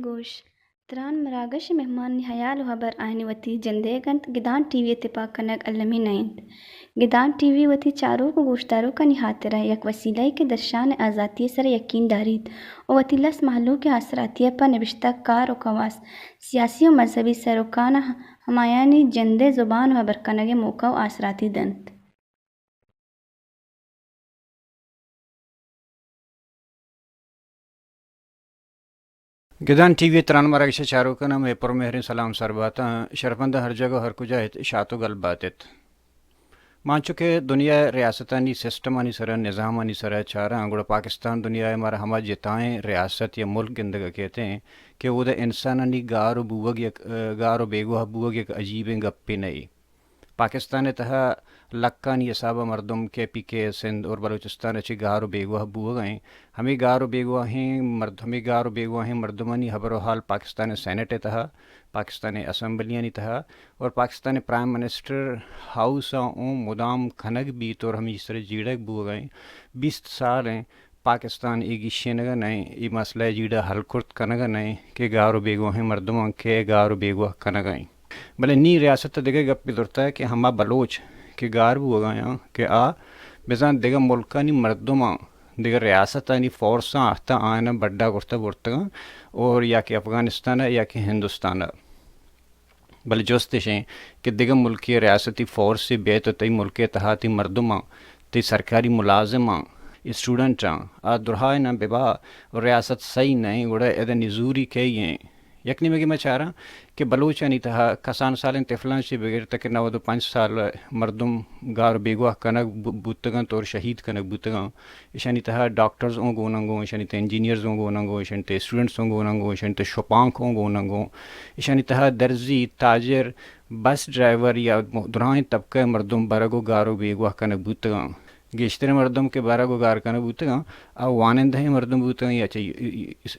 گوش، تران مراگش ءِ مہمانانی ہیال ءُ ہبر آیانی وتی جندئیگ اَنت، گدان ٹی وی ءِ تپاک کنگ المی نہ اِنت۔ گدان ٹی وی وتی چاروک ءُ گوشداروکانی ہاترا یک وسیلہ یے کہ درشان ءِ آزاتی ءِ سرا یقین داریت ءُ وتی لس مہلوک ءِ آسراتی ءَ پہ نبشتہ کار ءُ کواس، سیاسی ءُ مذہبی سروکاں ہمایانی جند ءِ زبان ءُ ہبر کنگ ءِ موقع ءُ آسراتی دنت۔ گدان ٹی وی ءِ تران مراگش ءِ چاروکاں مئے پرمہریں سلام سر بات اَنت۔ شرپمنداں ہر جاگہ ءُ ہر کجا ات، شات ءُ گل بات ات۔ ما انچو کہ دنیا ءِ ریاستانی سسٹمانی سرا، نظامانی سرا چاراں، گڑا پاکستان دنیا ءِ مارا ہما جتائیں ریاست یا ملک گندگ ءَ کیت ایں کہ اودا انسانانی گار ءُ بوگ یک، گار ءُ بیگواہ بوگ یک عجیبیں گپے نہ ایں۔ پاکستان ءِ تہا لکانی حساب ءَ مردم کے پی کے، سندھ اور بلوچستان ءَ چہ گار ءُ بیگواہ بوگ ءَ ایں۔ ہمے گار ءُ بیگواہیں مرد، ہمے گار ءُ بیگواہیں مردمانی ہبر ءُ حال پاکستان ءِ سینیٹ ءِ تہا، پاکستان ءِ اسمبلیانی تہا اور پاکستان ءِ پرائم منسٹر ہاؤس ءَ اوں مدام کنگ بیت اور ہمے سر ءَ جیڑگ بوگ ءَ ایں۔ بیست سال ایں پاکستان اے گیشینگ ءَ نہ ایں، اے مسئلہ ءِ جیڑہ حل کرت کنگ ءَ نہ ایں کہ گار ءُ بیگواہیں مردماں کئے گار ءُ بیگواہ کنگ ءَ ایں۔ بلے نی ریاست ءَ دگہ گپے زرتہ کہ ہما بلوچ کہ گار بوگ ءَ آں کہ آ بزاں دگہ ملکانی مردماں، دگہ ریاستانی فورساں آہتہ آیاناں بڈا کرتہ برتگاں اور یا کہ افغانستان ءَ یا کہ ہندوستان ءَ۔ بلے جست اش ایں کہ دگہ ملکے ءِ ریاستی فورسے بیت ءُ تئی ملک ءِ تہا تئی مردماں، تئی سرکاری ملازماں، اسٹوڈنٹاں، آ درہائیناں ببا ءُ ریاست سہی نہ ایں، گڑا ادا نزوری کئی ایں؟ یک نیمگے ما چاراں کہ بلوچانی تہا کسان سالیں طفلاں چہ بگر تاں کہ نود ءُ پنچ سال مردم گار ءُ بیگواہ کنگ بو-، بوتگ اَنت اور شہید کنگ بوتگ اَنت۔ ایشانی تہا ڈاکٹرز اوں گون اَنت گوں، ایشانی تہا انجینئرز اوں گون اَنت گوں، ایشانی تہا اسٹوڈنٹس اوں گون اَنت گوں، ایشانی تہا شپانک اوں گون اَنت گوں، ایشانی تہا درزی، تاجر، بس ڈرائیور یا درائیں طبقہ ءِ مردم برگ ءُ گار ءُ بیگواہ کنگ بوتگ اَنت۔ گیشتریں مردم کہ برگ ءُ گار کنگ بوتگ اَنت، آ وانندہیں مردم بوتگ اَنت یا چہ،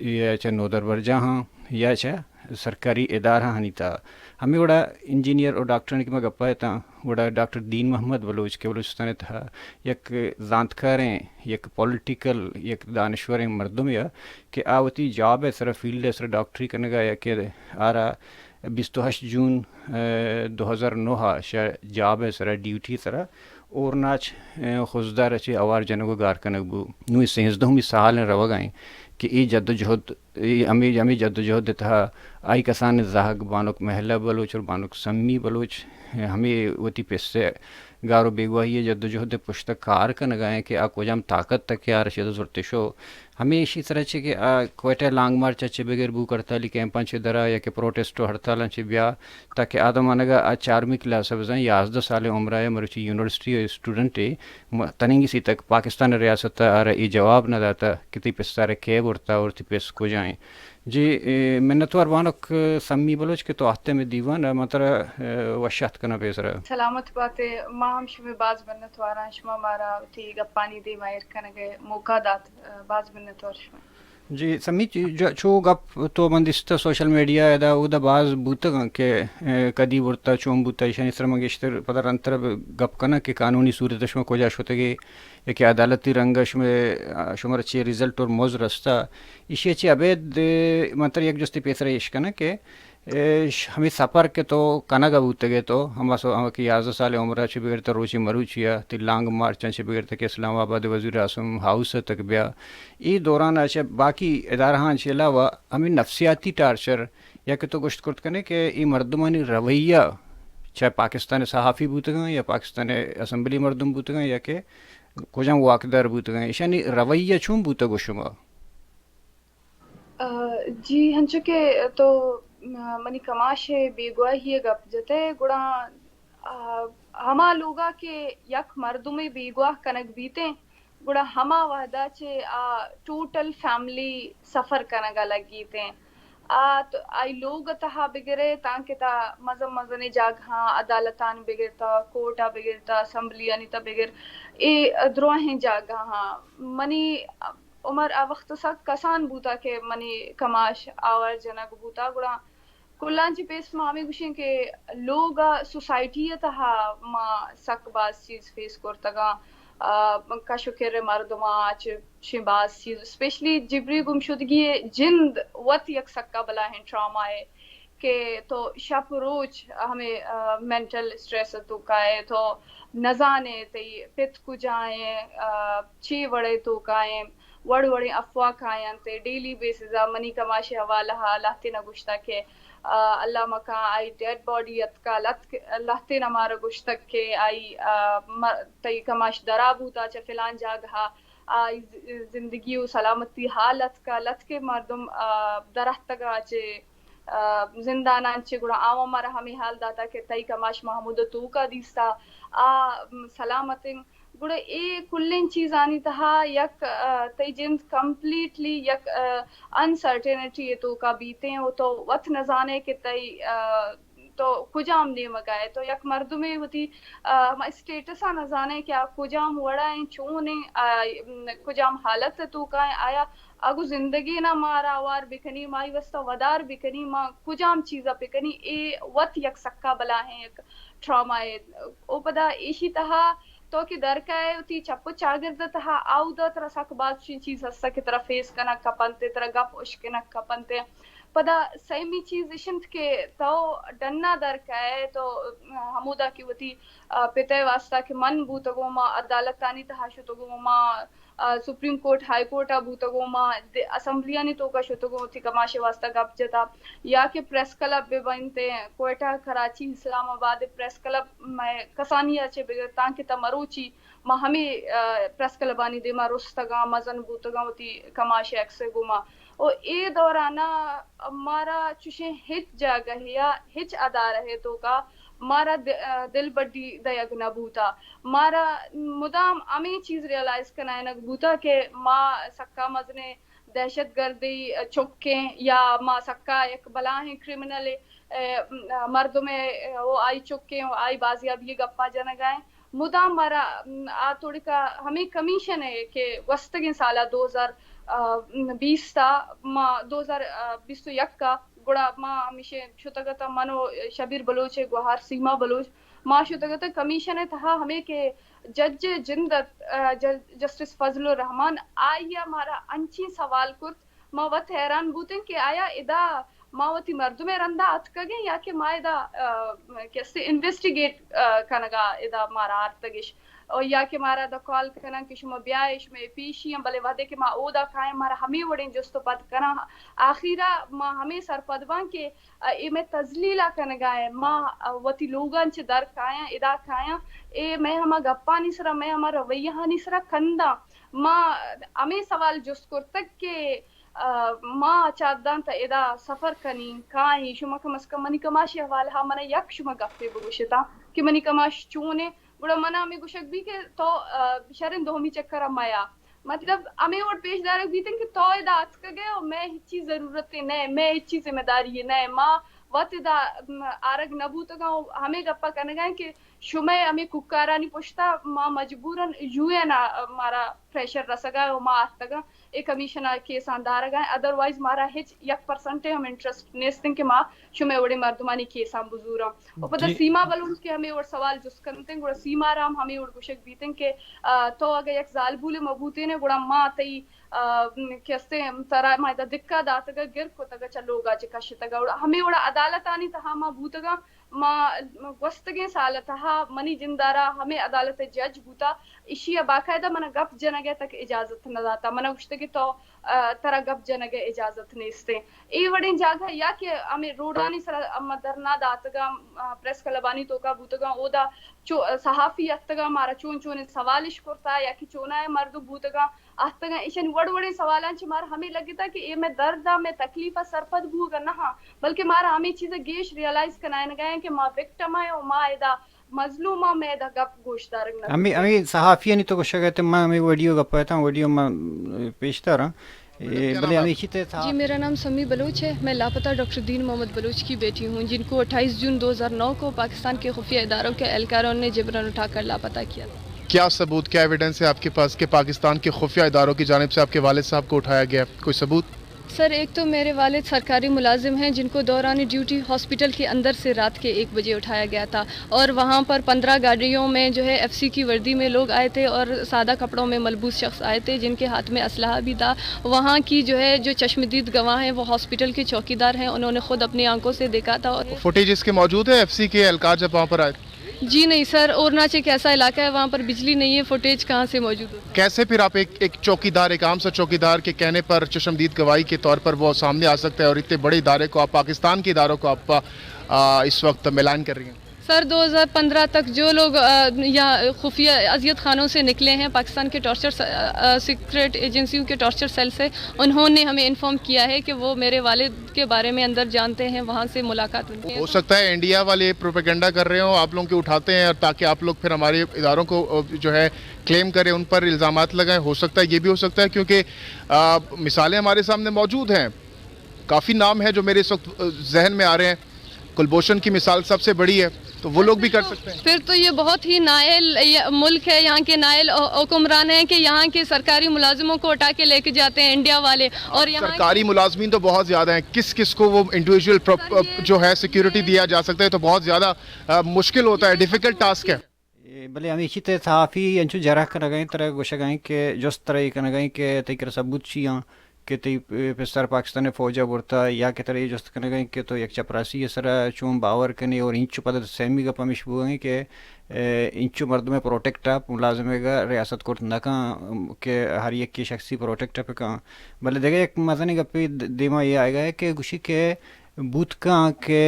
یا چہ نودربرجاہاں یا چہ سرکاری ادارہانی تہا۔ ہمے وڑا انجینئر ءُ ڈاکٹرانی کہ ما گپ ءَ اتاں، گڑا ڈاکٹر دین محمد بلوچ کہ بلوچستان ءِ تہا یک زانتکاریں، یک پولیٹیکل، یک دانشوریں مردمے ءَ کہ آ وتی جاب ءِ سرا، فیلڈ ءِ سرا ڈاکٹری کنگ ءَ یا کہ آرا بیست ءُ ہشت جون، ءَ، دو ہزار نو ءَ شہ جاب ءِ سرا، ڈیوٹی ءِ سرا اورناچ، ءَ، خضدار ءَ چہ اوار جنگ ءُ گار کنگ بو۔ نوں اے سیزدہمی سال ءَ روگ ءَ ایں کہ اے جدوجہد، اے ہمے، ہمے جدوجہد ءِ تہا آئی کسانیں زہگ بانک مہلہ بلوچ اور بانک سمی بلوچ، ءَ، ہمے وتی پس ءِ گار ءُ بیگواہی ءِ جدوجہد ءِ پشت ءَ کار کنگ ءَ ایں کہ آ کجام طاقت ءَ کہ آرا چد زرت شو۔ ہمے ایشی سرا چہ کہ آ کوئٹہ ءَ لانگ مارچ ءَ چہ بگر، بھوک ہڑتالی کیمپاں چہ درا یا کہ پروٹیسٹ ءُ ہڑتالاں چہ بیا، تاکہ آ زمانگ ءَ آ چارمی کلاس ءَ بزاں یازدہ سالیں عمر ءَ مروچی یونیورسٹی ءِ اسٹوڈنٹے م-، تنینگی سی تک پاکستان ءِ ریاست ءَ آرا اے جواب نہ داتہ کہ تئی پس ءَ را کئے برتہ اور تئی پس کجا ایں۔ جی، اے، منتوار بانک سمی بلوچ کہ تو آہتے مئے دیوان ءَ، من ترا، اے، وش آتک کناں پیسرا۔ سلامت بات ئے، ما ہم شمئے باز منتواراں، شما مارا وتی گپانی دیما ایر کنگ ءِ موقع دات، اے، باز منتوار شمئے۔ جی سمی، چ-، چ-، چو گپ تو من دیستہ سوشل میڈیا ءَ ادا اودا باز بوتگ اَنت کہ، اے، کدی برتہ، چون بوتہ، ایشانی سرا من گیشتر پدا رندتر گپ کناں کہ قانونی صورت ءَ شما کجا شتگ ئے یا کہ عدالتی رنگ ءَ شمئے، شمارا چے رزلٹ اور مز رستہ۔ ایشی ءَ چہ ابید، اے، من ترا یک جستے پیسرا اش کناں کہ، اے، ش-، ہمے سفر کہ تو کنگ ءَ بوتگ ئے، تو ہما سو-، ہما کہ یازدہ سال عمر ءَ چہ بگر تہ روچے مروچی ءَ تئی لانگ مارچاں چہ بگر تہ کہ اسلام آباد ءِ وزیر اعظم ہاؤس ءَ تک بیا، اے دوران ءَ چہ باقی ادارہاں چہ علاوہ ہمے نفسیاتی ٹارچر یا کہ تو گوشت کرت کن ئے کہ اے مردمانی رویہ چاہے پاکستان ءِ صحافی بوتگ اَنت یا پاکستان ءِ اسمبلی مردم بوتگ اَنت یا کہ کجام واکدار بوتگ اَنت، ایشانی رویہ چون بوتگ گوں شما؟ آ، جی، ہنچو کہ تو منی کماش ءِ بیگواہی ءِ گپ جتئے، گڑا، آ، ہما لوگا کہ یک مردمے بیگواہ کنگ بیتیں، گڑا ہما وہدا چہ آ ٹوٹل فیملی سفر کنگا لگیتیں۔ آ تو آئی لوگ ءِ تہا بگرے تانکہ تا مزن مزنیں جاگہاں، عدالتانی بگر تا، کورٹ ءَ بگر تا، اسمبلیانی تا بگر، اے دراہیں جاگہاں۔ منی عمر آ وخت سک کسان بوتا کہ منی کماش آوار جنگ بوتا، گڑا کلان چہ پیسر ما ہمے گوشیں کہ لوگ ءَ، سوسائٹی ءِ تہا ما سک باز چیز فیس کرتگاں۔ آ، کش و کر ءِ مردماں چہ شیں باز چیز، اسپیشلی جبری گمشدگی ءِ جند وت یک سکا بلاہیں ٹرامائے کہ تو شپ روچ ہمے، آ، مینٹل اسٹریس ءِ توکا ئے، تو نزانے تئی پت کجا ایں، آ، چی وڑے توکا ایں، وڑ وڑیں افواہ کاینت، ڈیلی بیسز ءَ منی کماش ءِ حوالہ ءَ لہتینا گوشتگ کہ، آ، اللہ مکان آئی ڈیڈ باڈی اتکا لہتینا مارا گوشتگ کہ آئی، آ، م-، تئی کماش درا بوتا چہ فلان جاگہ ءَ، آئی ز-، زندگی و سلامتی حال اتکا لہتے مردم، آ، درہتگا چہ، آ، زنداناں چہ، گڑا آواں مارا ہمے حال داتا کہ تئی کماش ما ہمودا توکا دیستا، آ، م، سلامت انت۔ گڑا اے کلیں چیزانی تہا یک، آ، تئی جند کمپلیٹلی یک، آ، انسرٹینٹی ءِ توکا بیتیں و تو وت نزانے کہ تئی، آ، تو کجام نیمگا ئے۔ تو یک مردمے وتی، آ، ہما اسٹیٹس ءَ نزانے کہ آ کجام وڑا ایں، چون ایں، آ، م، کجام حالت ءِ توکا ایں، آیا اگو زندگی نا مارا آوار بکنی، مائی واسطہ ودار بکنی، ما کجام چیزا بکنی، اے وت یک سکا بلاہیں یک ٹراما اے۔ او پدا ایشی تہا تو کہ در کائے وتی چپ و چاگرد تہا، آودا ترا سک باز چین چیز ہستا کہ ترا فیس کنگ کپنتے، ترا گپ اشکنگ کپنتے۔ پدا سیمی چیز اش انت کہ تو ڈنا در کائے تو ہمودا کہ وتی، آ، پتئے واسطہ کہ من بوتگوں، ما عدالتانی تہا شتگوں، ما، آ، سپریم کورٹ، ہائی کورٹ ءَ بوتگوں، ما د-، اسمبلیانی توکا شتگوں، وتی کماشے واسطہ گپ جتا، یا کہ پریس کلب بہ بنتیں، کوئٹہ، کراچی، اسلام آباد پریس کلب مئے کسانی ءَ چہ بگر تانکہ تا مروچی ما ہمے، آ، پریس کلبانی دیما رستگاں، مزن بوتگاں وتی کماش ایکس ءِ گوما۔ و اے دورانا مارا چوشیں ہچ جاگہ یا ہچ ادارہ ءِ توکا مارا د-، آ، دلبڈی دئیگ نہ بوتا۔ مارا مدام ہمے چیز ریئلائز کنائینگ بوتا کہ ما سکا مزنیں دہشت گردی چکیں یا ما سکا یک بلاہیں کرمنل، آ، مردمے، آ، و آئی چکیں و آئی بازیابی گپا جنگائیں۔ مدام مارا، م، آ توڑکا ہمے کمیشن ءِ کہ گوستگیں سالا دو ہزار بیست ءَ ما دو ہزار بیست و یک ءَ گڑا ما ہمیشہ شتگ اتاں، من و شبیر بلوچ ءِ گوہار سیما بلوچ، ما شتگ اتاں کمیشن ءِ تہا ہمے کہ جج ءِ جند ات، آ، جج-، جسٹس فضل الرحمان، آئی ءَ مارا انچیں سوال کرت، ما وت حیران بوتیں کہ آیا ادا ما وتی مردم ءِ رندا اتکگیں یا کہ ما ادا، آ، کسے انویسٹیگیٹ، آ، کنگا ادا مارا آرتگش، او یا کہ مارا ادا کال کناں کہ شما بیائے، شما اے پیشی ہیں، بلے وہدے کہ ما اودا کائیں مارا ہمے وڑیں جست و پد کناں۔ آخیرا ما ہمے سرپد باں کہ، آ، اے مئے تذلیلا کنگا ہے، ما، آ، وتی لوگاں چہ در کایاں، ادا کایاں، اے مئے ہما گپانی سرا، مئے ہما رویہانی سرا کنداں۔ ما ہمے سوال جست کرتگ کہ، آ، ما چاردان تا ادا سفر کنیں، کائیں، شما کم از کم منی کماشی حوالہ ءَ منا یک شما گپے بگوشتاں کہ منی کماش چون ایں، گڑا منا ہمے گوشگ بی کہ تو، آ، شریں دومی چکر ءَ میا۔ مطلب، ہمے وڑ پیش دارگ بیتیں کہ تو ادا اتکگ ئے و مئے ہچی ضرورت نہ، مئے ہچی ذمہ داری نہ، ما وت ادا، م، آرگ نہ بوتگاں و ہمے گپا کنگا ایں کہ شمئے ہمے کوکارانی پشتا ما مجبوراً یو این ءَ مارا پریشر رسگا و ما آرتگاں اے کمیشن ءِ کیساں دارگا ایں، ادروائز مارا ہچ یک پرسنٹے ہم انٹرسٹ نیست انت کہ ما شمئے وڑیں مردمانی کیساں بزوراں۔ و پدا جی۔ سیما بلوچ کہ ہمے وڑ سوال جست کنتیں، گڑا سیما را ہم ہمے وڑ گوشگ بیتیں کہ، آ، تو اگہ یک زالبولے مہ بوتینے، گڑا ما تئی، آ، کہ استیں ترا ما ادا دکا داتگا، گر کتگا، چہ لوگا چہ کشتگا۔ گڑا ہمے وڑا عدالتانی تہا ما بوتگاں، ما گوستگیں سال ءِ تہا منی جندارا ہمے عدالت ءِ جج بوتا، ایشی ءَ باقاعدہ منا گپ جنگ ءِ تک اجازت نہ داتا، منا گوشتگ کہ تو، آ، ترا گپ جنگ ءِ اجازت نیستیں۔ اے وڑیں جاگہ یا کہ ہمے روڈانی سرا ما دھرنا داتگاں، آ، پریس کلبانی توکا بوتگاں، اودا چو-، صحافی اتکگاں، مارا چون چونیں سوال اش کرتا یا کہ چونائیں مردم بوتگاں، اتکگاں، ایشانی وڑ وڑیں سوالاں چہ مارا ہمے لگتا کہ اے مئے درد ءَ، مئے تکلیف ءَ سرپد بوگ ءَ نہ ہاں، بلکہ مارا ہمے چیز ءَ گیش ریئلائز کنائینگ ءَ ایں کہ ما وکٹم ایں و ما ادا مظلوم آں، مئے ادا گپ گوش دارگ نہ ہمے، بیت۔ ہمے صحافیانی تو گوشگ ءَ ات، من ہمے ویڈیو گپ ءَ اتاں، ویڈیو من پیش داراں۔ اے، بلے ہمیشی تہ صحافی۔ جی، میرا نام سمی بلوچ ہے۔ میں لاپتہ ڈاکٹر دین محمد بلوچ کی بیٹی ہوں، جن کو اٹھائیس جون دو ہزار نو کو پاکستان کے خفیہ اداروں کے اہلکاروں نے جبراً اٹھا کر لاپتہ کیا تھا۔ کیا ثبوت، کیا ایویڈنس ہے آپ کے پاس کہ پاکستان کے خفیہ اداروں کی جانب سے آپ کے والد صاحب کو اٹھایا گیا؟ کوئی ثبوت؟ سر، ایک تو میرے والد سرکاری ملازم ہیں، جن کو دوران ڈیوٹی ہاسپٹل کے اندر سے رات کے ایک بجے اٹھایا گیا تھا، اور وہاں پر پندرہ گاڑیوں میں جو ہے ایف سی کی وردی میں لوگ آئے تھے اور سادہ کپڑوں میں ملبوس شخص آئے تھے، جن کے ہاتھ میں اسلحہ بھی تھا۔ وہاں کی جو ہے، جو چشمدید گواہ ہیں، وہ ہاسپٹل کے چوکیدار ہیں، انہوں نے خود اپنی آنکھوں سے دیکھا تھا۔ اور فوٹیج اس کے موجود ہے، ایف سی کے اہلکار جب وہاں پر آئے؟ جی نہیں سر، اورناچ ایک ایسا علاقہ ہے، وہاں پر بجلی نہیں ہے، فوٹیج کہاں سے موجود ہوتا ہے؟ کیسے پھر آپ ایک، ایک چوکیدار، ایک عام سا چوکیدار کے کہنے پر چشمدید گواہی کے طور پر وہ سامنے آ سکتا ہے اور اتنے بڑے ادارے کو آپ، پاکستان کے اداروں کو آپ، آ، اس وقت ملائن کر رہی ہیں؟ سر، دو ہزار پندرہ تک جو لوگ، آ، یا خفیہ اذیت خانوں سے نکلے ہیں، پاکستان کے ٹارچر س-، آ، آ، سیکرٹ ایجنسیوں کے ٹارچر سیل سے، انہوں نے ہمیں انفارم کیا ہے کہ وہ میرے والد کے بارے میں اندر جانتے ہیں، وہاں سے ملاقات ہوئی ہے۔ ہو سکتا ہے انڈیا والے پروپیگنڈا کر رہے ہوں، آپ لوگوں کے اٹھاتے ہیں اور تاکہ آپ لوگ پھر ہمارے اداروں کو، آ، جو ہے، کلیم کریں، ان پر الزامات لگائیں۔ ہو سکتا ہے، یہ بھی ہو سکتا ہے، کیونکہ، آ، مثالیں ہمارے سامنے موجود ہیں، کافی نام ہیں جو میرے اس وقت، آ، ذہن میں آ رہے ہیں۔ کلبھوشن کی مثال سب سے بڑی ہے، تو وہ لوگ بھی کر سکتے ہیں۔ پھر تو یہ بہت ہی نائل، یہ ملک ہے، یہاں کے نائل حکمران ہیں کہ یہاں کے سرکاری ملازموں کو اٹھا کے لے کے جاتے ہیں انڈیا والے، اور یہاں سرکاری ملازمین تو بہت زیادہ ہیں، کس کس کو وہ انڈیویجول جو ہے سیکیورٹی دیا جا سکتا ہے؟ تو بہت زیادہ، آ، مشکل ہوتا ہے، ڈیفیکلٹ ٹاسک ہے۔ اے، بلے ہمیشی تہ صحافی انچو جرح کنگ ء انت، ترا گوشگ ء انت کہ جست ترا اے کنگ ء انت کہ تئی کرا ثبوت چی آں کہ تئی پ-، پسر پاکستان ء فوج ء برتا، یا کہ ترا اے جست کنگ ء انت کہ تو یک چپراسی ء سرا چون باور کنے، اور انچو پدا سیمی گپ ہمیش بوگ ء انت کہ، اے، انچو مردم ء پروٹیکٹ اپ ملازم ء ریاست کرت نہ کن کہ ہر یکے شخصی پروٹیکٹ اپ کن۔ بلے دگہ یک مزنیں گپے د-، دیما اے آیگ ء کہ گوشی کہ بوت کن کہ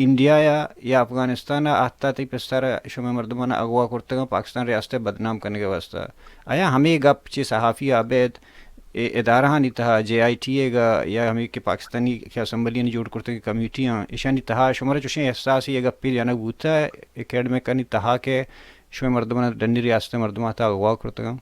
انڈیا ء یا افغانستان ء آتاتی پسر شمئے مردمان ء اغوا کرتگاں پاکستان ریاست ء بدنام کنگ ء واستہ۔ آیا ہمے گپ چہ صحافی ء ابید ادارہانی تہا، جے آئی ٹی ء گا یا ہمے کہ پاکستانی کہ اسمبلیانی جوڑ کرتگیں کمیٹیاں، ایشانی تہا شمارا چوشیں احساسے یا گپے جنگ بوتہ اکیڈمکانی تہا کہ شمئے مردمان ڈنی ریاست ء مردمان تہا اغوا کرتگاں؟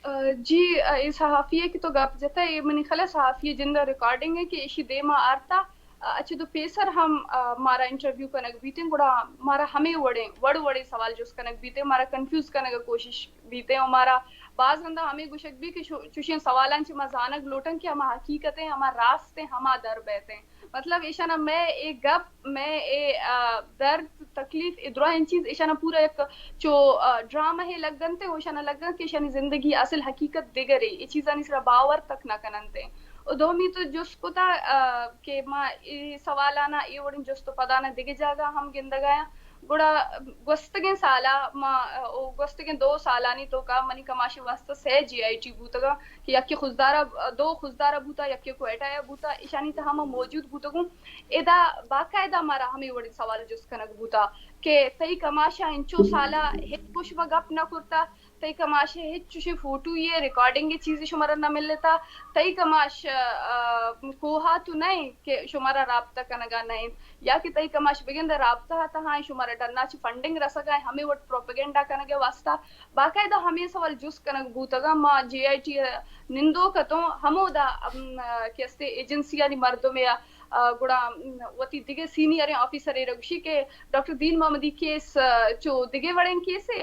آ، جی، آ، اے صحافی ء کہ تو گپ جتہ، اے منی خیال ء صحافی ء جند ء ریکارڈنگ ء کہ ایشی دیما آرتا، آ، اچ دو پیسر ہم، آ، مارا انٹرویو کنگ بیتیں، گڑا مارا ہمے وڑیں، وڑ وڑیں سوال جست کنگ بیتیں، مارا کنفیوز کنگ ء کوشش بیتیں، و مارا باز رندا ہمے گوشگ بی کہ شو-، چوشیں سوالاں چہ ما زانگ لوٹاں کہ ہما حقیقت ء، ہما راست ء، ہما در بیتیں۔ مطلب، ایشانا مئے اے گپ، مئے اے، آ، درد، تکلیف، اے دراہیں چیز ایشانا پورا یک چو، آ، ڈرامہ ہے لگنتے، و ایشانا لگن کہ ایشانی زندگی اصل حقیقت دگرے، اے چیزانی سرا باور تک نہ کننتے۔ و دومی تو جست کتا، آ، کہ ما اے سوالانا، اے وڑیں جست و پدانا دگہ جاگہ ہم گندگایاں۔ گڑا گوستگیں سالا ما، او گوستگیں دو سالانی توکا منی کماشی واسطہ سہ جے آئی ٹی بوتگاں کہ یکے خضدارا، دو خضدارا بوتا، یکے کوئٹہ ء بوتا، ایشانی تہا ما موجود بوتگوں۔ ادا باقاعدہ مارا ہمے وڑیں سوال جست کنگ بوتا کہ تئی کماشا انچو سالا ہچ گوش ما گپ نہ کرتا، تئی کماش ء ہچ چوشیں فوٹو یے، ریکارڈنگ ء چیزے شمارا نہ ملتا، تئی کماش، آ، کوہا تو نہ انت کہ شمارا رابطہ کنگا نہ انت، یا کہ تئی کماش بگندہ رابطہ ء تہا انت، شمارا ڈنا چہ فنڈنگ رسگا انت، ہمے وڑ پروپیگنڈا کنگ ء واسطہ باقاعدہ ہمے سوال جست کنگ بوتگاں۔ ما جے آئی ٹی ء نندوک اتوں، ہمودا، ام، کہ استے ایجنسیانی مردمے ء، آ، گڑا، ام، وتی دگہ سینئریں آفیسرے را گوشی کہ ڈاکٹر دین محمدی کیس، آ، چو دگہ وڑیں کیسے،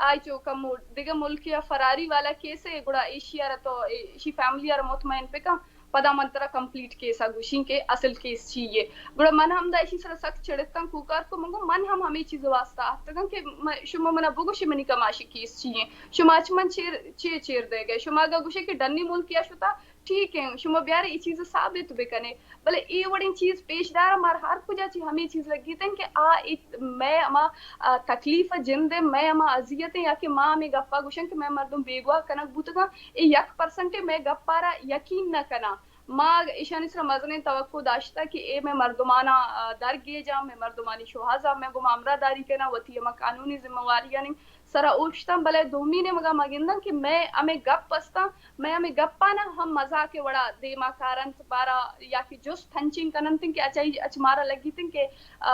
آئی چو کمو دگہ ملکے ء فراری والا کیسے، گڑا ایشی ء را تو، ایشی فیملی ء را مطمئن بکن، پدا من ترا کمپلیٹ کیس ء گوشیں کہ اصل کیس چی یے۔ گڑا من ہم دا ایشی سرا سک چڑتاں، کوکار کو من گو من ہم ہمے چیز واسطہ آتکاں کہ م-، شما منا بگوشے منی کماشی کیس چی یے، شما اچ من چیر، چے چیر دے گئے، شما اگا گوشے کہ ڈنی ملک یا شتا ٹھیک ہے، شما بیارے اے چیز ثابت بکنے، بلے اے وڑیں چیز پیش دار مار ہر کجا چی ہمیں چیز لگیت ہیں کہ آ اے مئے ہما، آ، تکلیف جند ہے، مئے ہما اذیت ہیں، یا کہ ما ہمیں گپا گوشن کہ مئے مردم بیگواہ کنگ بوتگاں، اے یک پرسنٹ مئے گپا را یقین نہ کناں۔ ما ایشانی سرا مزنیں توقع داشتہ کہ اے مئے مردمانا، آ، درگیجاں، مئے مردمانی شوہازاں مئے گوما ہمراہ داری کناں، وتی ہما قانونی ذمہ واریانی سرا اوشتاں، بلے دومی نیمگا ما گنداں کہ مئے ہمے گپ استاں، مئے ہمے گپانا ہم مزاق وڑا دیما کارنت بارا، یا کہ جست ہنچین کننت کہ اچ، اچ مارا لگیت کہ، آ،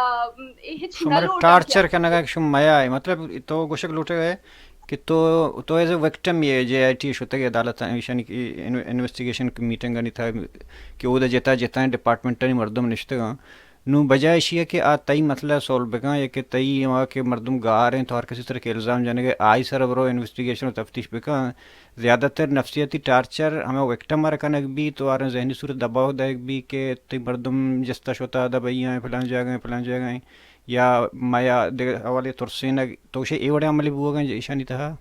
اے ہچ نہ شمارا لوٹاں کہ ٹارچر کنگا کہ شما میا ہے، مطلب تو گوشگ لوٹے ہے کہ تو، تو ایز اے وکٹم یہ جے آئی ٹی شتگ عدالت ایشانی انویسٹیگیشن میٹنگ آنی تھا کہ اودا جتا جتا ڈپارٹمنٹانی مردم نشتگاں۔ نوں بجائے ایشی ءَ کہ آ تئی مسئلہ ءَ سولو بکن یا کہ تئی ہما کہ مردم گار انت تو ہر کسی سرا کہ الزام جنگ ءَ آئی سرا برو انویسٹیگیشن و تفتیش بکن، زیادہ تر نفسیاتی ٹارچر ہمے وکٹم ءَ را کنگ بیت، تو آرا ذہنی صورت دباؤ دئیگ بیت کہ تئی مردم جستا شتا دبئی ءَ فلان جاگہ ءَ فلان جاگہ ءَ یا میا دگہ حوالے ترسینگ، تو شے اے وڑیں عملی بوگ ءَ ایشانی تہا؟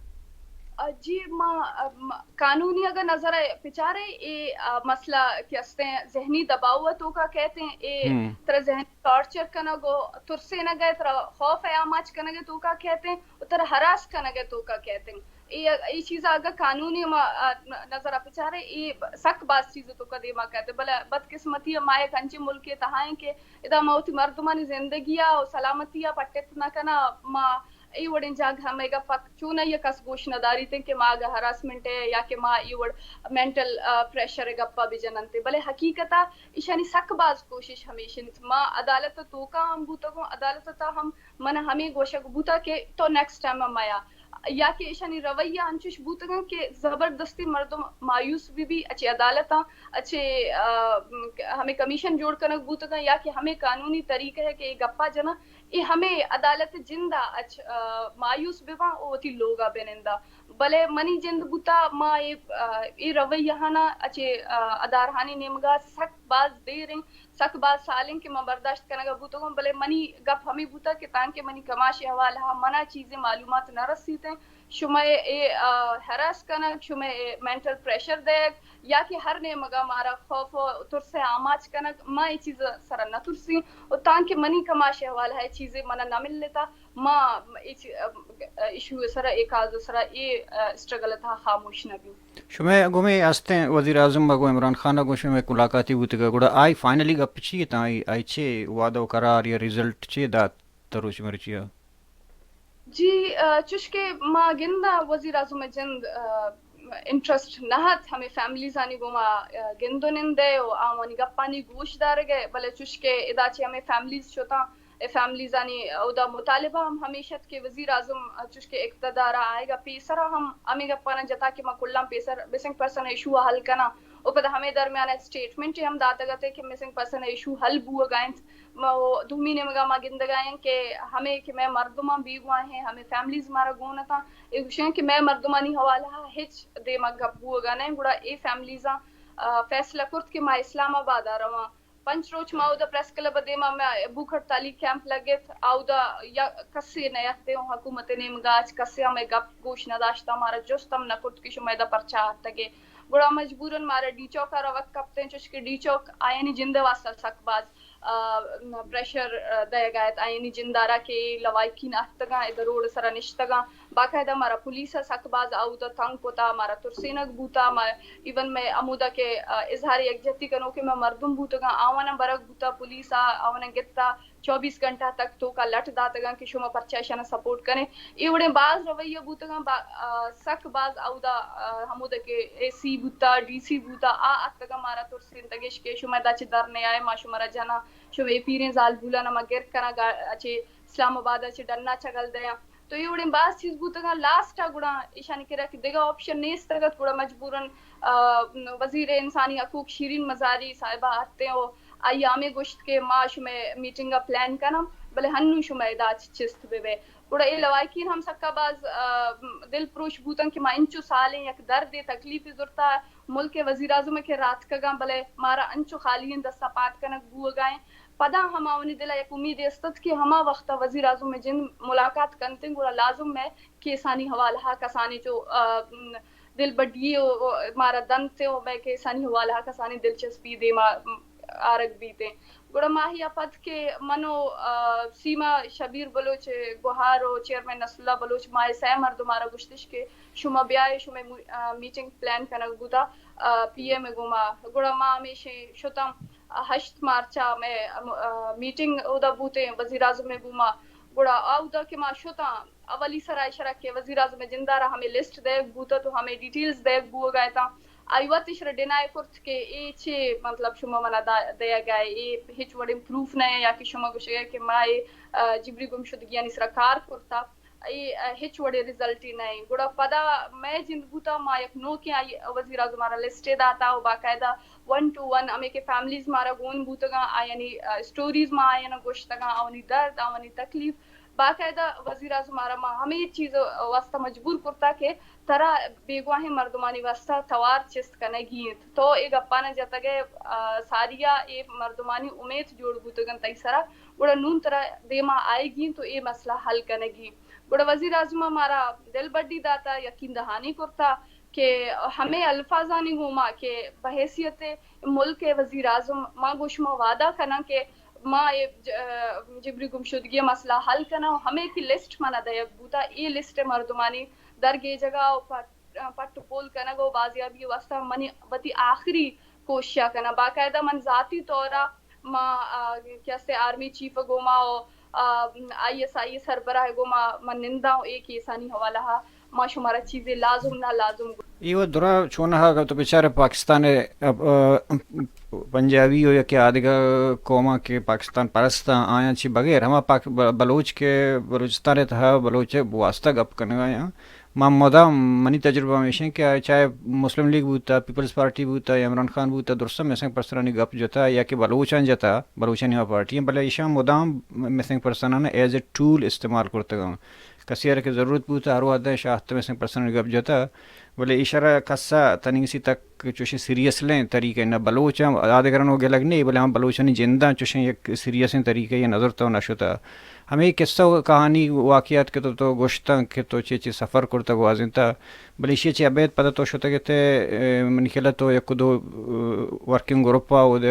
آ، جی، ما، آ، م-، قانونی اگر نظر ءَ بچارے، اے، آ، مسئلہ کہ استیں ذہنی دباؤ ءِ توکا کہتے ہیں، اے ہم۔ طرح ذہنی ٹارچر کنگ و ترسینگ ءِ، طرح خوف ءِ آماچ کنگ ءِ توکا کہتے ہیں، و طرح ہراس کنگ ءِ توکا کہتے ہیں۔ اے، اے چیز اگر قانونی ما، آ، ن-، نظر ءَ بچارے، اے سک باز چیز توکا دیما کہتے ہیں۔ بلے بدقسمتی ءَ ما یک انچیں ملک ءِ تہا ہیں کہ ادا ما وتی مردمانی زندگی ءَ و سلامتی ءَ پٹت نہ کناں، ما اے وڑیں جاگہ ءَ مئے گپ ءَ چونائی ءَ کس گوش نہ داریت کہ ما اگاں ہراسمنٹ ءَ یا کہ ما اے وڑ مینٹل، آ، پریشر ءِ گپ ءَ بجن انت، بلے حقیقت ءَ ایشانی سک باز کوشش ہمیش انت۔ ما عدالت ءِ توکا ہم بوتگوں، عدالت ءِ تہا ہم من ءَ ہمے گوشگ بوتگ کہ تو نیکسٹ ٹائم ءَ میا، یا کہ ایشانی رویہ انچش بوتگاں کہ زبردستی مردم مایوس بہ بی، اچے عدالتاں، اچے، آ، ہمے کمیشن جوڑ کنگ بوتگاں یا کہ ہمے قانونی طریقہ ہے کہ اے گپا جناں، اے ہمے عدالت جندا اچ، آ، مایوس بہ باں او وتی لوگا بہ نندا۔ بلے منی جند بوتا ما اے، آ، اے رویہانا اچے، آ، ادارہانی نیمگا سک باز دیر انت، سک باز سال انت کہ ما برداشت کنگا بوتگوں، بلے منی گپ ہمے بوتا کہ تانکہ منی کماش احوالہا منا چیزیں معلومات نہ رسیت انت، شمئے اے، آ، ہراس کنگ، شمئے اے مینٹل پریشر دئیگ، یا کہ ہر نیمگا مارا خوف و ترس ءِ آماچ کنگ، ما اے چیز سرا نہ ترسیں و تانکہ منی کماش احوالہا اے چیزے منا نہ ملتا، ما اے چی-، آ، ایشو ءِ سرا، اے کاز ءِ سرا، اے، آ، اسٹرگل ءِ تہا خاموش نہ بیں۔ شمئے گومے ہستیں وزیر اعظم ءَ گوں عمران خان ءَ گوں شمئے ملاقاتی بوتگ ءَ، گڑا آئی فائنلی گپ چی اتاں؟ آئی، آئی چے وعدہ و قرار یا ریزلٹ چے دات تروچ مرچی ءَ؟ جی، آ، چوشکہ ما گنداں وزیر اعظم ءِ جند، آ، انٹرسٹ نہ ات ہمے فیملیزانی گوما، آ، گند و نند ءَ و آوانی گپانی گوش دارگ ءَ، بلے چوشکہ ادا چہ ہمے فیملیز شتاں، اے فیملیزانی اودا مطالبہ ہم ہمیش ات کہ وزیر اعظم، آ، چوشکہ اقتدار ءَ آئیگ ءَ پیسرا ہم ہمے گپانا جتا کہ ما کلاں پیسر مسنگ پرسن ایشو ءَ حل کناں و پدا ہمے درمیان ءَ اسٹیٹمنٹ ہم داتگ ات کہ مسنگ پرسن ایشو حل بوگا انت۔ ما و دومی نیمگا ما گندگا ایں کہ ہمے کہ مئے مردماں بیگواہ ہیں، ہمے فیملیز مارا گون اتاں، اے گوشیں کہ مئے مردمانی حوالہ ءَ ہچ دیما گپ بوگا نہ، گڑا اے فیملیزاں، آ، فیصلہ کرت کہ ما اسلام آباد ءَ رواں۔ پنچ روچ ما اودا پریس کلب ءِ دیما مئے بھوک ہڑتالی کیمپ لگت، اودا یا کسے نہ ات، حکومت ءِ نیمگا اچ کسے ہمے گپ گوش نہ داشتا، مارا جست ہم نہ کرت کہ شما ادا پرچا آتگے۔ گڑا مجبوراً مارا ڈی چوک ءَ روگ کپتیں، چوشکہ ڈی چوک آیانی جند ءِ واسطہ سک باز آ، پریشر، آ، دئیگا ات آیانی جندارا کہ اے لواحقین اہتگاں، ادا روڈ سرا نشتگاں۔ باقاعدہ مارا پولیس ءَ سک باز اودا تنگ کتا، مارا ترسینگ بوتا، ما ایون مئے ہمودا کہ، آ، اظہار یکجہتی کنوکیں مئے مردم بوتگاں، آواناں برگ بوتا پولیس ءَ، آواناں گتا، چوبیس گھنٹہ تک توکا لٹ داتگاں کہ شما پرچا اشاناں سپورٹ کنے۔ اے وڑیں باز رویہ بوتگاں، با-، آ، سک باز اودا، آ، ہمودا کہ اے سی بوتا، ڈی سی بوتا، آ اتکگاں مارا ترسینتگش کہ شما ادا چہ در نیائے، ما شمارا جناں، شما اے پیریں زالبولاں ما گر کناں، گا-، چہ اسلام آباد ءَ چہ ڈنا چگل دیاں۔ تو اے وڑیں باز چیز بوتگاں، لاسٹ ءَ گڑا ایشانی کرا کہ دگہ آپشن نیستگ ات، گڑا مجبوراً، آ، وزیر انسانی حقوق شیرین مزاری صاحبہ اتیں و آئی ءَ ہمے گوشت کہ ما شمئے میٹنگ ءَ پلان کناں، بلے ہنوں شما ادا چست بہ بئے۔ گڑا اے لواحقین ہم سکا باز، آ، دل پروش بوتن کہ ما انچو سالیں یک دردے تکلیفے زرتا ملک ءِ وزیر اعظم ءَ کہ راتکگاں، بلے مارا انچو خالی ایں دستا پاد کنگ بوگا ایں۔ پدا ہم آوانی دل ءَ یک امیدے است ات کہ ہما وخت ءَ وزیر اعظم ءِ جند ملاقات کنت ایں، گڑا لازم مئے کیسانی حوالہ ءَ کسانیں چو، آ، دلبڈی ءَ مارا دنت ءُ مئے کیسانی حوالہ ءَ کسانیں دلچسپی دیما آرگ بیت ایں۔ گڑا ماہی ءَ پد کہ من ءُ، آ، سیما شبیر بلوچ گوہار ءُ چیئرمین نصراللہ بلوچ، ما اے سئے مردم مارا گوشتش کہ شما بیائے، شمئے مو-، آ، میٹنگ پلان کنگ بوتا، آ، پی ایم ءِ گوما۔ گڑا ما ہمیشیں شتاں، آ، ہشت مارچ ءَ مئے، آ، میٹنگ اودا بوتیں وزیر اعظم ءِ گوما۔ گڑا اودا کہ ما شتاں، اولی سرا اشرا کہ وزیر اعظم ءِ جندارا ہمے لسٹ دئیگ بوتا تو ہمے ڈیٹیلز دئیگ بوگا اتاں۔ آئی وت اشرا ڈینائی کرت کہ اے چے، مطلب، شما منا دا-، دئیگا اے، اے ہچ وڑیں پروف نہ ایں یا کہ شما گوشگا کہ ما اے، آ، جبری گمشدگیانی سرا کار کرتا، اے، آ، ہچ وڑیں رزلٹے نہ ایں۔ گڑا پدا مئے جند بوتا، ما یک نوکیں آئی وزیر اعظم ءَ را لسٹے داتا ءُ باقاعدہ ون ٹو ون ہمے کہ فیملیز مارا گون بوتگاں، آیانی، آ، اسٹوریز ما آیانا گوشتگاں، آوانی درد، آوانی تکلیف، باقاعدہ وزیر اعظم ءَ را ما ہمے چیز ءِ واستہ مجبور کرتا کہ ترا بیگواہیں مردمانی واستہ توار چست کنگی انت۔ تو اے گپانا جتگ ئے، آ، ساریا اے مردمانی امیت جوڑ بوتگ انت تئی سرا، گڑا نون ترا دیما آئیگی انت ءُ اے مسئلہ حل کنگی۔ گڑا وزیر اعظم ءَ مارا دلبڈی داتا، یقین دہانی کرتا کہ ہمے الفاظانی گوما کہ بحیثیت ملک ءِ وزیر اعظم ما گوں شما وعدہ کناں کہ ما اے ج-، جبری گمشدگی ءِ مسئلہ حل کناں ءُ ہمے کہ لسٹ منا دئیگ بوتا، اے لسٹ ءِ مردمانی درگیجگا ءُ پٹ، پٹ ءُ پول کنگ ءُ بازیابی ءِ واستہ منی وتی آخری کوششا کناں۔ باقاعدہ من ذاتی طورا ما، آ، کہ استے آرمی چیف ءِ گوما ءُ، آ، آئی ایس آئی ءِ سربراہ ءِ گوما من ننداں ءُ اے کیسانی حوالہ ءَ ما شمارا چیزے لازم نہ لازم گوشت۔ اے وت درا چوناہا تو بچارے پاکستان ءِ، ا، ا، پنجابی ءُ یا کہ آدگہ قوماں کہ پاکستان پرستاں، آیاں چہ بغیر ہما پاک-، ب-، بلوچ کہ بلوچستان ءِ تہا بلوچ ءِ واستہ گپ کنگا یاں، ما مدام، منی تجربہ ہمیش انت کہ چاہے مسلم لیگ بوتا، پیپلز پارٹی بوتا یا عمران خان بوتا، درستاں مسنگ پرسنانی گپ جتا یا کہ بلوچاں جتا، بلوچانی ہما پارٹی ہیں، بلے ایشاں مدام مسنگ پرسناں ایز اے ٹول استعمال کرتگاں۔ کسے ءَ را کہ ضرورت بوتا، ہر وہد ءَ شاہت مسنگ پرسنانی گپ جتا، بلے ایشرا کسا تنیگسی تک چوشیں سیریس لیں طریقہ نہ بلوچاں آدگران ءَ گلگ نہیں، بلے ہم بلوچانی جنداں چوشیں یک سیریسیں طریقہ یہ نظر تو نہ شتا۔ ہمے قصہ و کہانی واقعات کہ تو، تو گوشتاں کہ تو چے چے سفر کرتا گوازینتا، بلے ایشی چہ ابید پدا تو شتگ تے، اے، منی خیال تو یک دو، اے، ورکنگ گروپ ءَ اود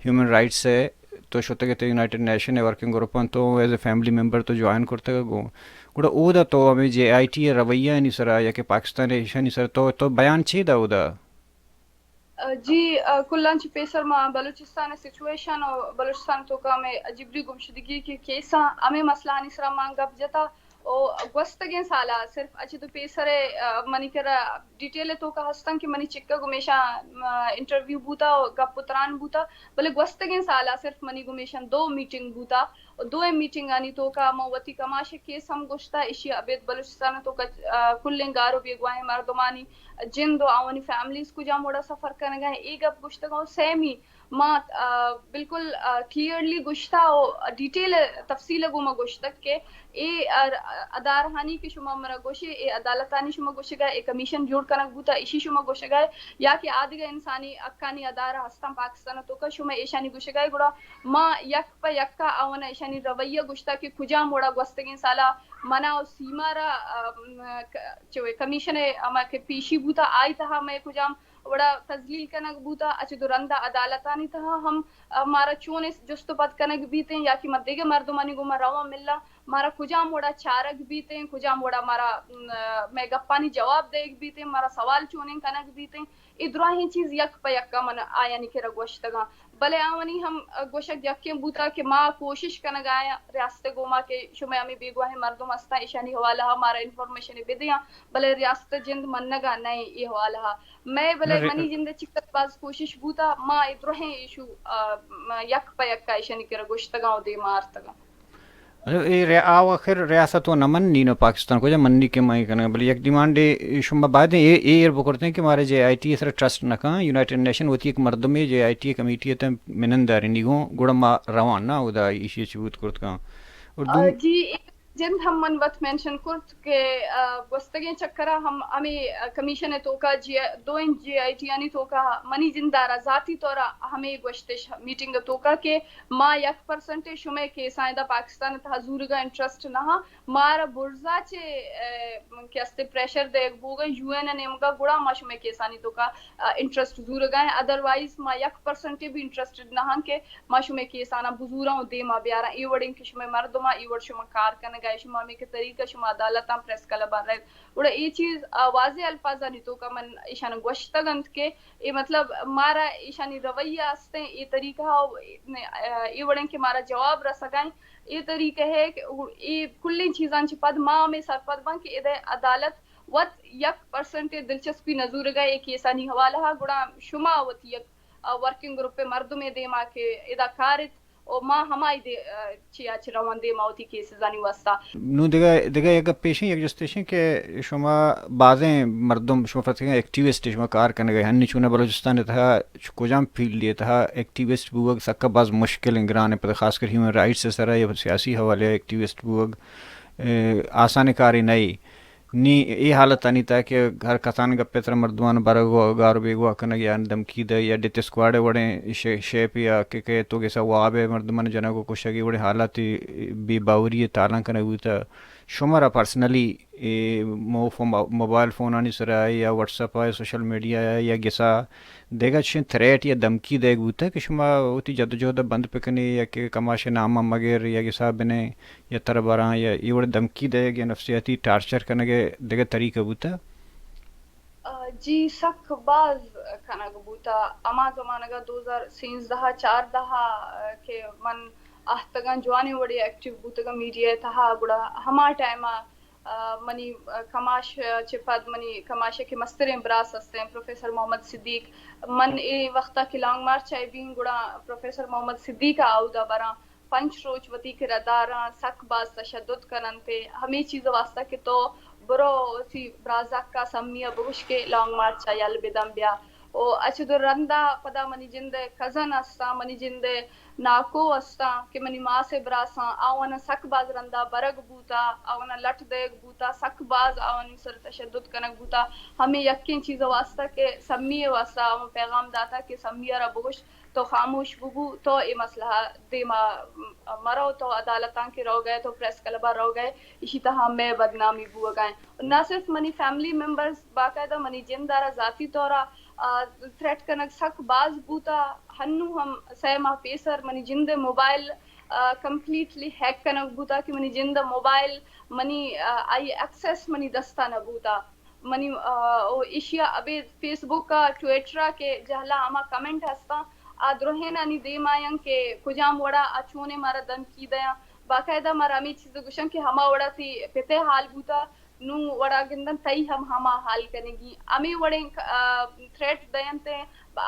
ہیومن رائٹس ءِ تو شتگ تے یونائیٹڈ نیشن ءِ ورکنگ گروپ ءَ تو ایز اے فیملی ممبر تو جوائن کرتگ گوں۔ گڑا اودا تو ہمے جے آئی ٹی ءِ رویہ آنی سرا یا کہ پاکستان ءِ ایشانی سرا تو، تو بیان چے دا اودا؟ جی، آ، کلاں چہ پیسر ما بلوچستان ءِ سچویشن و بلوچستان ءِ توکا ہمے جبری گمشدگی کہ کیساں ہمے مسئلہ آنی سرا ما گپ جتا و گوستگیں سالا صرف اچ تو پیسر ءَ، آ، منی کرا ڈیٹیل ءِ توکا ہستاں کہ منی چکا گمیشاں، آ، انٹرویو بوتا و گپ و تران بوتا، بلے گوستگیں سالا صرف منی گمیشاں دو میٹنگ بوتا و دوئیں میٹنگانی توکا ما وتی کماش ءِ کیس ہم گوشتا، ایشی ءَ ابید بلوچستان ءِ توکا، آ، کلیں گار و بیگواہیں مردمانی جند و آوانی فیملیز کجام وڑا سفر کنگا ایں، اے گپ گوشتگاں۔ و سیمی ما، آ، بالکل، آ، کلیئرلی گوشتا و ڈیٹیل تفصیل گوما گوشتگ کہ اے ار-، ادارہانی کہ شما منا گوشے، اے عدالتانی شما گوشگا، اے کمیشن جوڑ کنگ بوتا، ایشی شما گوشگا، یا کہ آدگہ انسانی حقانی ادارہ ہستاں پاکستان ءِ توکا، شما ایشانی گوشگا، گڑا ما یک پہ یکا آوانا ایشانی رویہ گوشتا کہ کجام وڑا گوستگیں سالا منا و سیما را، آ، م، ک-، چوے کمیشن ءِ ہما کہ پیشی بوتا، آئی تہا مئے کجام وڑا تذلیل کنگ بوتا، اچ دو رندا عدالتانی تہا ہم، آ، مارا چون جست و پد کنگ بیتیں یا کہ ما دگہ مردمانی گوما رواں ملاں، مارا کجام وڑا چارگ بیتیں، کجام وڑا مارا، م، مئے گپانی جواب دئیگ بیتیں، مارا سوال چونیں کنگ بیتیں، اے دراہیں چیز یک پہ یکا من آیانی کرا گوشتگاں۔ بلے آوانی ہم گوشگ یکیں بوتا کہ ما کوشش کنگا ایں ریاست ءِ گوما کہ شمئے ہمے بیگواہیں مردم ہستاں، ایشانی حوالہ ءَ مارا انفارمیشن بدیاں، بلے ریاست ءِ جند منگا نہ ایں اے حوالہ ءَ۔ مئے بلے نہ، ری-، منی جند ءِ چکر باز کوشش بوتا، ما اے درہیں ایشو، آ، م-، یک پہ یکا ایشانی کرا گوشتگاں و دیما آرتگاں۔ اے ریا-، آ آخر ریاست و نہ منی، نہ پاکستان کجا منی کہ ما اے کنگا، بلے یک ڈیمانڈے شما باید اے، اے ایر بکرتیں کہ مارے جے آئی ٹی ءِ سرا ٹرسٹ نہ کن، یونائیٹڈ نیشن وتی یک مردمے جے آئی ٹی ءِ کمیٹی ءِ تہ مننداری نی گوں، گڑا ما رواں نا، ادا ایشی چی بوت کرت کن۔ اور آ، دوم جی، اے جند ہم من وت مینشن کرت کہ، آ، گوستگیں چکرا ہم ہمے، آ، کمیشن ءِ توکا جی، دوئیں جے آئی ٹی آنی توکا منی جند ءَ را ذاتی طورا ہمے گوشتش میٹنگ ءِ توکا کہ ما یک پرسنٹ شمئے کیساں ادا پاکستان ءِ تہا زورگا انٹرسٹ نہ ہاں، مارا برزا چہ، آ، کہ استے پریشر دیگ بوگا یو این ءِ نیمگا گڑا ما شمئے کیسانی توکا، آ، انٹرسٹ زورگا ہیں، ادروائز ما یک پرسنٹ بھی انٹرسٹڈ نہ ہاں کہ ما شمئے کیساناں بزوراں و دیما بیاراں، اے وڑیں کہ شمئے مردماں اے وڑ شما کار کنگا، شما ہمے کہ طریقہ شما عدالتاں پریس کلباں رئیت۔ گڑا اے چیز، آ، واضح الفاظانی توکا من ایشان گوشتگ انت کہ اے مطلب مارا ایشانی رویہ استیں، اے طریقہ و اے، آ، اے وڑیں کہ مارا جواب رسگا ایں، اے طریقہ ہے کہ اے کلیں چیزاں چہ پد ما ہمے سرپد باں کہ ادے عدالت وت یک پرسنٹ دلچسپی نہ زورگا اے کیسانی حوالہ، گڑا شما وتی یک آ، ورکنگ گروپ ءِ مردمے دیما کہ ادا کارت و ما ہمائی دے، آ، چیا چہ روان دیما وتی کیسزانی واسطہ۔ نوں دگہ، دگہ یک گپے ایشیں، یک جستے ایشیں کہ شما بازیں مردم، شما فرض کن ایکٹیوسٹ، شما کار کنگ ءَ، ہنی چونہ بلوچستان ءِ تہا چ-، کجام فیلڈ ءِ تہا ایکٹیوسٹ بوگ سکا باز مشکل ایں، گران ایں، پدا خاص کر ہیومن رائٹس ءِ سرا یا سیاسی حوالے ءَ ایکٹیوسٹ بوگ، اے، آسانیں کارے نہ ایں۔ نی اے حالتانی تہا کہ ہر کسان گپے ترا مردمان برگ و گار و بیگواہ کنگ یا دھمکی دئے یا ڈیتھ اسکواڈ ءِ وڑیں شے-، شیپ یا کہ، کہ تو گسا واب ءِ مردمان جنگ و کشگ ءِ وڑیں حالاتے بے باوری ءِ تالان کنگ بوتہ۔ شمارا پرسنلی اے مو-، فو-، موبائل فونانی سرا یا واٹس ایپ ءَ، سوشل میڈیا ءَ یا گسا دگہ چشیں تھریٹ یا دھمکی دئیگ بوتہ کہ شما وتی جدوجہد ءَ بند بکنے یا کہ کماش ءِ نام ءَ مگر یا گسا بنے یا ترا براں یا اے وڑ دھمکی دئیگ یا نفسیاتی ٹارچر کنگ ءِ دگہ طریقہ بوتہ؟ آ، جی، سک باز کنگ بوتہ۔ ہما زمانگ ءَ دو ہزار سیزدہ چاردہ ءَ کہ من آہتگاں جوانیں وڑے ایکٹیو بوتگاں میڈیا ءِ تہا، گڑا ہما ٹائم ءَ آ، منی، آ، کماش ءَ چہ پد منی کماش ءِ کہ مستریں براس ہستیں پروفیسر محمد صدیق، من اے وخت ءَ کہ لانگ مارچ ءَ بیں، گڑا پروفیسر محمد صدیق ءَ اودا براں، پنچ روچ وتی کرا داراں، سک باز تشدد کننت ءُ ہمے چیز ءِ واسطہ کہ تو برو وتی برازاتک ءَ سمی ءَ بگوش کہ لانگ مارچ ءَ یل بدن بیا۔ او اچ دو رندا پدا منی جند ءِ کزن استاں، منی جند ءِ ناکو استاں کہ منی ماس ءِ براساں، آواناں سک باز رندا برگ بوتا، آواناں لٹ دئیگ بوتا، سک باز آوانی سر تشدد کنگ بوتا۔ ہمے یکیں چیز ءِ واسطہ کہ سمی ءِ واسطہ آوان پیغام داتا کہ سمی ءَ را بگوش تو خاموش ببو، تو اے مسئلہ ءَ دیما مرو، تو عدالتاں کہ روگئے، تو پریس کلب ءَ روگئے، ایشی تہا مئے بدنامی بوگا ایں۔ نہ صرف منی فیملی ممبرز، باقاعدہ منی جند ءَ را ذاتی طور ءَ، آ، تھریٹ کنگ سک باز بوتا۔ ہنو ہم سئے ماہ پیسر منی جند ءِ موبائل، آ، کمپلیٹلی ہیک کنگ بوتا کہ منی جند ءِ موبائل منی، آ، آئی ایکسس منی دستا نہ بوتا۔ منی، آ، او ایشی ءَ ابید فیس بک ءَ، ٹویٹر ءَ کہ جہلا ہما کمنٹ ہستاں، آ درہینانی دیما یاں کہ کجام وڑا آ چونیں مارا دھمکی دیاں۔ باقاعدہ مارا ہمے چیز گوشاں کہ ہما وڑا تئی پت ءِ حال بوتا، نوں وڑا گندن تئی ہم ہما حال کنگی۔ ہمے وڑیں، آ، تھریٹ دینت ءُ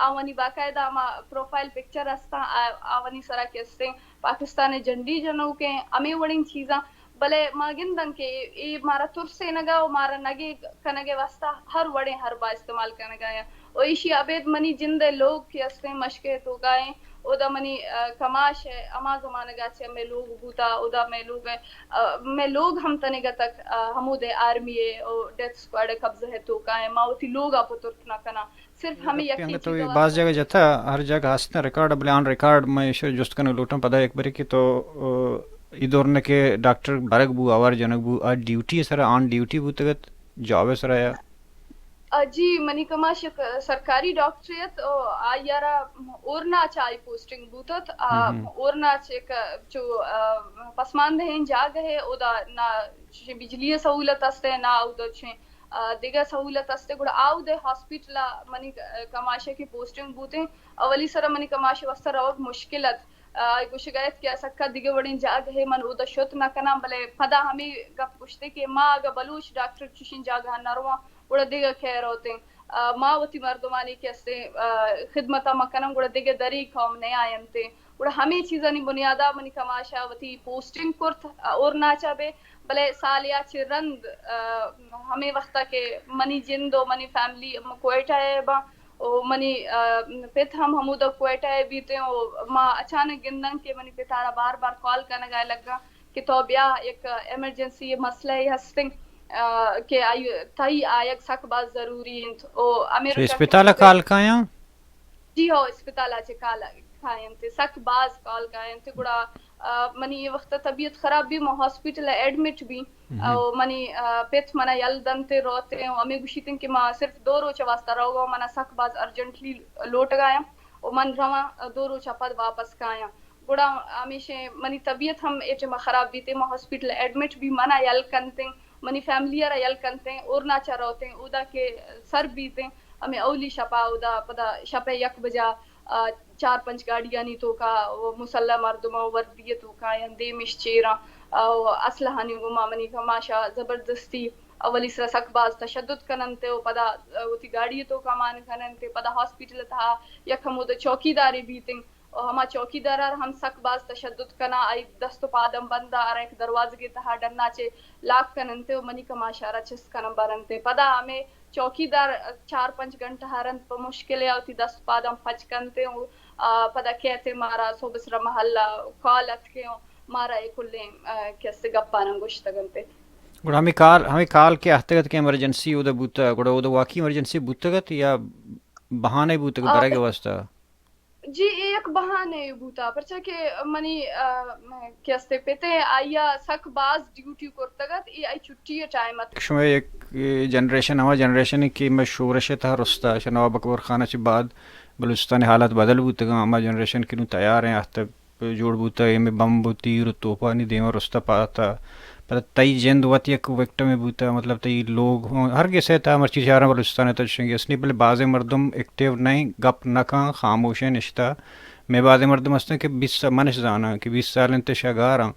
آوانی باقاعدہ ہما پروفائل پکچر ہستاں، آ، آوانی سرا کہ ہستیں پاکستان ءِ جھنڈی جنوکیں، ہمے وڑیں چیزاں۔ بلے ما گندن کہ اے مارا ترسینگ ءُ مارا نگیگ کنگ ءِ واسطہ ہر وڑیں حربہ استعمال کنگ ءَ ایں۔ و ایشی ءَ ابید منی جند ءِ لوگ کہ استیں مشکے توکا ایں، اودا منی، آ، کماش ءِ ہما زمانگ ءَ چہ مئے لوگ بوتا، اودا مئے لوگ ءِ، آ، مئے لوگ ہم تنیگا تک، آ، ہمودے آرمی ءِ او ڈیتھ اسکواڈ ءِ قبضہ ءِ توکا ایں۔ ما وتی لوگ ءَ پترت نہ کناں۔ صرف ہمے یکیں چیز ءِ واسطہ۔ باز جاگہ جتا، ہر جاگہ ہستیں ریکارڈ، بلے آن ریکارڈ من ایشی جست کنگ لوٹاں، پدا یک برے کہ تو، آ، اے دور نہ کہ ڈاکٹر برگ بو، آوار جنگ بو، آ ڈیوٹی ءِ سرا، آن ڈیوٹی بوتگ ات، جاب ءِ سرا یا؟ آ، جی، منی کماش یک سرکاری ڈاکٹرے ات، او آئی ءَ را اورناچ ءَ آئی پوسٹنگ بوت ات۔ آ، ہم ہم۔ اورناچ یک چو، آ، پسماندہیں جاگہے، اودا نہ چشیں بجلی ءِ سہولت است ءُ نہ اودا چشیں، آ، دگہ سہولت است ءُ گڑا آ اودے ہاسپٹل ءَ منی، آ، کماش ءِ کہ پوسٹنگ بوتیں، اولی سرا منی کماش ءِ واسطہ روگ مشکل ات۔ آ، گوشگ ءَ ات کہ سکا دگہ وڑیں جاگہے من اودا شت نہ کناں، بلے پدا ہمے گپ گوشتے کہ ما اگاں بلوچ ڈاکٹر چشیں جاگہاں نہ رواں، گڑا دگہ کئے روتیں؟ آ، ما وتی مردمانی کہ استیں، آ، خدمت ءَ مہ کناں، گڑا دگہ دری قوم نیاینتیں۔ گڑا ہمے چیزانی بنیاد ءَ منی کماش ءَ وتی پوسٹنگ کرت، آ، اورناچ ءَ بہ، بلے سالے ءَ چہ رند، آ، ہمے وخت ءَ کہ منی جند و منی فیملی کوئٹہ ءَ باں، و منی، آ، پت ہم ہمودا کوئٹہ ءَ بیتیں و ما اچانک گنداں کہ منی پت ءَ را بار بار کال کنگ ءَ لگاں کہ تو بیا، یک ایمرجنسی مسئلہ ہستیں، آ، کہ آئی، تئی آیگ سک باز ضروری انت۔ او ہمیں چہ روچا اسپتال ءَ کال کایاں؟ جی ہو، اسپتال ءَ چہ کال کاینت، سک باز کال کاینت۔ گڑا، آ، منی اے وقت طبیعت خراب بی، من ہاسپٹل ءَ ایڈمٹ بی۔ او منی، آ، پت منا یل دنت، روت، او ہمیں گوشیت کہ ما صرف دو روچ واسطہ روگا، منا سک باز ارجنٹلی لوٹگایا، او من رواں، آ، دو روچ پد واپس کایاں۔ گڑا ہمیشہ منی طبیعت ہم اے ٹائم خراب بیت، ما ہاسپٹل ایڈمٹ بی، منا یل کنتیں، منی فیملی ءَ را یل کنتیں، اورناچ ءَ روتیں، اودا کہ سر بیتیں، ہمیں اولی شپا اودا پدا شپ ءَ یک بجا، آ، چار پنچ گاڑیانی توکا، او مسلح مردم ءُ وردی توکا یا دیمش چیراں، او اسلحانی گوما منی کماشا زبردستی اولی سرا سک باز تشدد کننت و پدا، آ، وتی گاڑی توکا مان کننت، پدا ہاسپٹل تہا یک ہمود چوکیدارے بیتیں۔ و ہما چوکیدار ءَ ہم سک باز تشدد کناں، آئی دست و پاداں بنداں، آرا یک دروازگے تہا ڈنا چہ لاک کننت و منی کماش ءَ را چست کناں برنت۔ پدا ہمے چوکیدار چار پنچ گھنٹہ ءَ رند پہ مشکل ءَ وتی دست پاداں پچ کنت و، آ، پدا کیت مارا صبح سرا محلہ کال اتکیں و مارا اے کلیں، آ، کس گپاناں گوشتگ انت۔ گڑا ہمے کال، ہمے کال کہ اہتگ ات کہ ایمرجنسی اودا بوتگ، گڑا اودا واقعی ایمرجنسی بوتگ ات یا بہانے بوتگ آ، برگ ءِ واستہ؟ جی، اے یک بہانے بوتا، پرچا کہ منی، آ، کہ استے پتے آئیا سک باز ڈیوٹی کرتگ ات، اے آئی چھٹی ٹائم ات۔ شما یک، اے، جنریشن، ہما جنریشن کہ میں شورش تہا رستا، شہ نواب اکبر خان چہ بعد بلوچستان حالات بدل بوتگاں، ہما جنریشن کہ نوں تیار ہیں، اہتگ جوڑ بوتگ، اے میں بمب و تیر و توپانی دیما رستا پاتا۔ پدا تئی جند وت یک وکٹمے بوتہ، مطلب تئی لوگ ہوں ہر گسے تہا مرچی چاراں بلوچستان ءِ تہا چشیں گس نی، بلے بازیں مردم ایکٹیو نہ ایں، گپ نہ کن، خاموش ایں نشتہ۔ مئے بازیں مردم ہستن کہ بیست سال، منش زاناں کہ بیست سال انت شہ گاراں،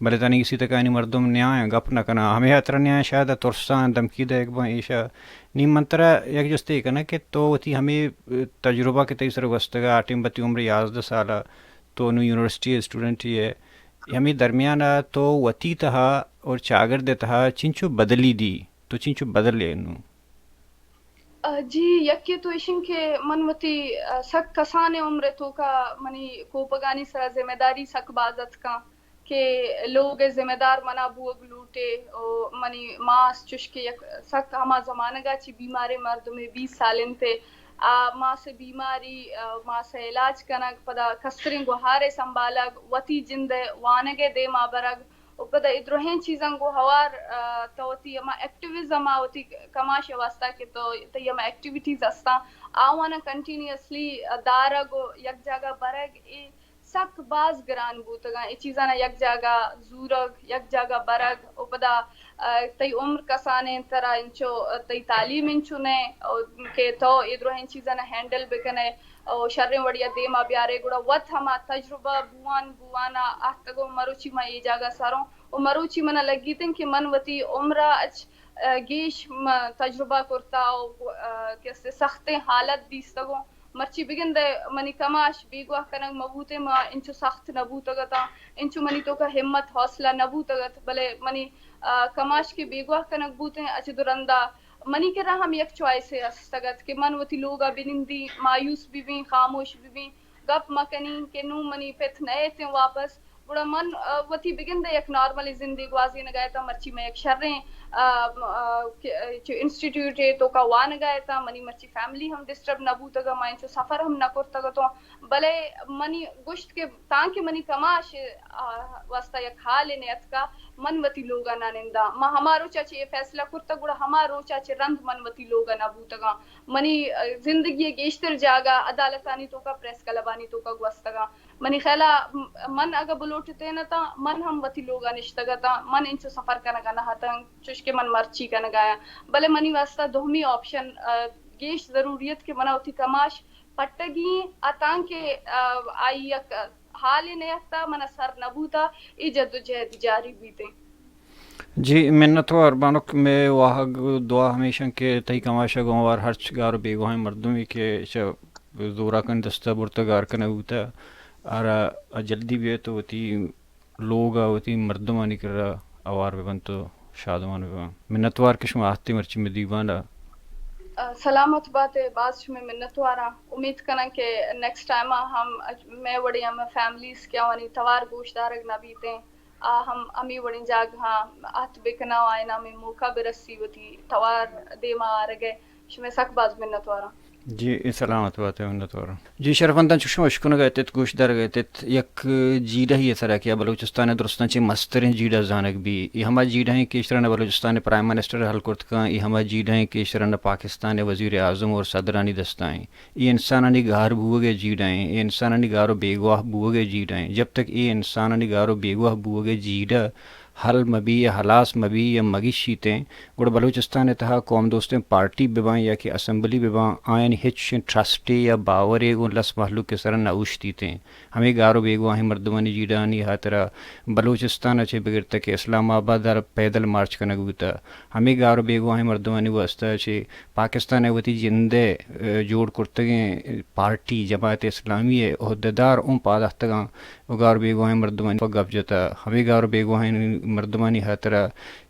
بلے تنی گسی تکانی مردم نیاں گپ نہ کناں، ہمے ہاترا نیاں شاید ترساں دمکی دئیگ باں ایشا۔ نی من ترا یک جستے کناں کہ تو وتی ہمے تجربہ کہ تئی سر گوستگا، آ ٹیم بتی عمر یازدہ سال ءَ، تو نوں یونیورسٹی اسٹوڈنٹ ئے، ہمے درمیان ءَ تو وتی تہا اور چاگرد ءِ تہا چنچو بدلی دی؟ تو چنچو بدل ئے نوں؟ آ، جی، یکے تو ایشن کہ من وتی، آ، سک کسانیں عمر ءِ توکا منی کوپگانی سرا ذمہ داری سک باز اتکاں کہ لوگ ءِ ذمہ دار منا بوگ لوٹے۔ او منی ماس چش کہ یک سک ہما زمانگا چی بیماریں مردمے بیست سال انت، آ ماس بیماری، آ ماس علاج کنگ، پدا کستریں گوہارے سنبھالگ، وتی جند ءِ وانگ ءِ دیما برگ، و پدا اے درہیں چیزاں گوں ہوار، آ، تو وتی ہما ایکٹیوزم ءَ وتی کماش ءِ واسطہ کہ تو تئی ہما ایکٹیویٹیز ہستاں، آواناں کنٹینیوسلی دارگ و یک جاگہ برگ، اے سک باز گران بوتگاں۔ اے چیزاناں یک جاگہ زورگ، یک جاگہ برگ و پدا، آ، تئی عمر کسانیں، ترا انچو، آ، تئی تعلیم انچو نئے کہ تو اے درہیں چیزاناں ہینڈل بکنئے۔ او شریں وڑیا دیما بیارے، گڑا وت ہما تجربہ بوان بوانا آتکگوں، مروچی ما اے جاگہ سروں و مروچی منا لگیتیں کہ من وتی عمرا اچ، آ، گیش م-، تجربہ کرتا و، آ، کہ است سختیں حالت دیستگوں۔ مرچی بگندے منی کماش بیگواہ کنگ مبوتیں، ما انچو سخت نبوتگ اتاں، انچو منی توکا ہمت حوصلہ نبوتگ ات، بلے منی، آ، کماش کہ بیگواہ کنگ بوتیں، اچ دو رندا منی کرا ہم یک چوائسے ہستگ ات کہ من وتی لوگا بنندی، مایوس ببیں، خاموش ببیں، گپ مکنیں کہ نوں منی پت نئیتیں واپس۔ گڑا من، آ، وتی بگندے یک نارمل زندے گوازینگا اتاں، مرچی من یک شریں، آ، آ، کہ، چہ انسٹیٹیوٹے توکا وانگا اتاں، منی مرچی فیملی ہم ڈسٹرب نہ بوتگ، من انچو سفر ہم نہ کرتگ اتوں، بلے منی گوشت کہ تانکہ منی کماش، آ، واسطہ یک حالے نیتکا، من وتی لوگا نہ ننداں۔ ما ہما روچا چہ اے فیصلہ کرتگ، گڑا ہما روچا چہ رند من وتی لوگا نہ بوتگاں۔ منی، آ، زندگی ءِ گیشتر جاگہ عدالتانی توکا، پریس کلبانی توکا گوستگاں۔ منی خیالا م-، من اگہ بلوٹتین اتاں، من ہم وتی لوگا نشتگ اتاں، من انچو سفر کنگا نہ اتاں، چوش کہ من مرچی کنگا آیاں۔ بلے منی واسطہ دومی آپشن، آ، گیش ضروری ات کہ منا وتی کماش پٹگی اتاں کہ، آ، آئی یک حالے نیتکا، منا سر نہ بوتا، اے جدوجہد جاری بیتیں۔ جی، منتوار بانک، مئے واہگ دعا ہمیش انت کہ تئی کماش ءَ گوں ہوار ہرچ گار و بیگواہیں مردمے کہ چہ زوراکانی دست ءَ برتہ گار کنگ بوتہ، آرا آ جلدی بیت و وتی لوگ ءَ وتی مردمانی کرا ہوار بہ بنت و شادمان بہ بنت۔ منتوار کہ شما آہتے مرچی مئے دیوان ءَ۔ آ، سلامت بات ئے، باز شمئے منتواراں۔ امیت کناں کہ نیکسٹ ٹائم ءَ ہم مئے وڑیں ہمے فیملیز کہ آوانی توار گوش دارگ نہ بیتیں، آ ہم ہمے وڑیں جاگہاں اتک بکناں و آیاں ہمے موقع برسی وتی توار دیما آرگ ء۔ شمئے سک باز منتواراں۔ جی، اے سلامت بات ء، منتواراں۔ جی شرفنداں، چو شما اشکنگ ء ات ات، گوش دارگ ء ات ات، یک جیڑہے ء سرا کہ آ بلوچستان ء درستاں چہ مستریں جیڑہ زانگ بی، اے ہما جیڑہ انت کہ ایشرا نہ بلوچستان ء پرائم منسٹر حل کرت کن، اے ہما جیڑہ انت کہ ایشرا نہ پاکستان ء وزیر اعظم اور صدرانی دستا انت۔ اے انسانانی گار بوگ ء جیڑہ انت، اے انسانانی گار و بیگواہ بوگ ء جیڑہ انت۔ جب تک اے انسانانی گار و بیگواہ بوگ ء جیڑہ حل مہ بی یا ہلاس مہ بی یا مہ گیشیتیں، گڑا بلوچستان ء تہا قوم دوستیں پارٹی بہ باں یا کہ اسمبلی بہ باں، آیانی ہچ ٹرسٹے یا باورے گوں لس مہلوک ء سرا نہ اوشتیتیں۔ ہمے گار و بیگواہیں مردمانی جیڑہانی ہاترا بلوچستان ء چہ بگر تہ کہ اسلام آباد ء پیدل مارچ کنگ بوتہ، ہمے گار و بیگواہیں مردمانی واستہ چہ پاکستان ء وتی جند ء، ء، جوڑ کرتگیں پارٹی جماعت اسلامی ء عہدیدار اوں پاد اتکگاں و گار بیگواہیں مردمانی پہ گپ جتہ۔ ہمے گار بیگواہیں مردمانی ہاترا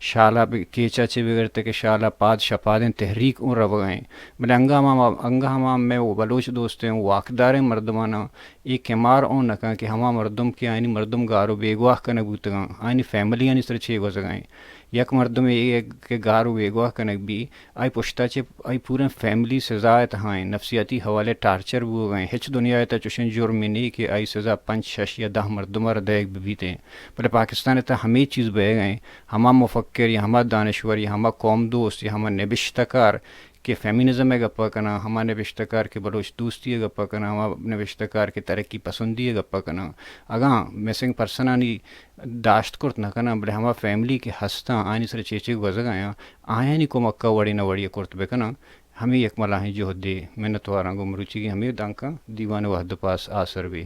شالا بہ-، کیچ ء چہ بگر تہ کہ شالا پاد شپادیں تحریک اوں روگ ء انت۔ بلے انگہ ہما، انگہ ہما مئے بلوچ دوستیں واکداریں مردماناں اے کمار اوں نہ کن کہ ہما مردم کہ آیانی مردم گار و بیگواہ کنگ بوتگاں، آیانی فیملیانی سر چے گوزگ ء انت۔ یک مردمے کہ گار و بیگواہ کنگ بی، آئی پشتا چہ آئی پوریں فیملی سزا ء تہا انت، نفسیاتی حوالے ٹارچر بوگ ء انت۔ ہچ دنیا ء تہ چوشیں جرمے نی کہ آئی سزا پنچ، شش یا دہ مردم ء را دئیگ بہ بیتیں۔ بلے پاکستان ء تہ ہمے چیز بئیگ ء انت۔ ہما مفکر یا ہما دانشور یا ہما قوم دوست یا ہما نبشتہ کار کہ فیمینزم ء گپا کناں، ہما نبشتہ کار کہ بلوچ دوستی ء گپا کناں، ہما نبشتہ کار کہ ترقی پسندی ء گپا کناں، اگاں مسنگ پرسنانی داشت کرت نہ کناں، بلے ہما فیملی کہ ہستاں، آیانی سر چے چے گوزگ ء آیاں، آیانی کمک ء وڑے نہ وڑے کرت بہ کناں، ہمے یک ملاہیں جہدے۔ منتواراں گوں مروچیگیں ہمے دانکاں۔ دیوان وہد پاس آسر بی۔